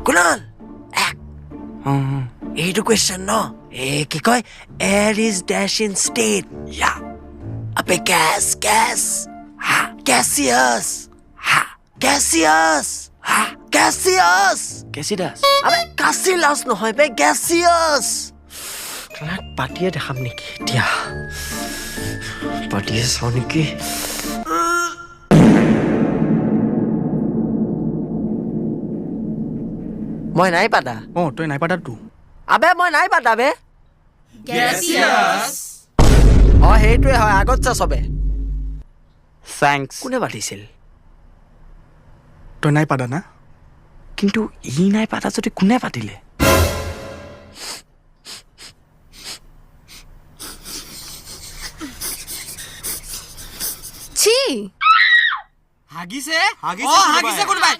কুণাল, এক। এইটো কুৱেশ্যন ন, এই কি কয়, air is dash in state, yeah. Abe gas, gas, হা, গেছিয়াছ, হা, গেছিয়াছ, হা, গেছিয়াছ। কেচিডাছ। আবে কাচিলাছ নহয় বে, গেছিয়াছ। পাতিয়ে দেখাম নেকি এতিয়া? পাতিয়ে চাওঁ নেকি? মই নাই পাতা। অঁ, তই নাই পাতাতো। আবে মই নাই পাতা বে। অঁ, সেইটোৱে হয়, আগত চা চবে। Thanks. কোনে পাতিছিল? তই নাই পাতা না? কিন্তু ই নাই পাতা যদি কোনে পাতিলে? ছি। হাগিছে, হাগিছে কোনোবাই।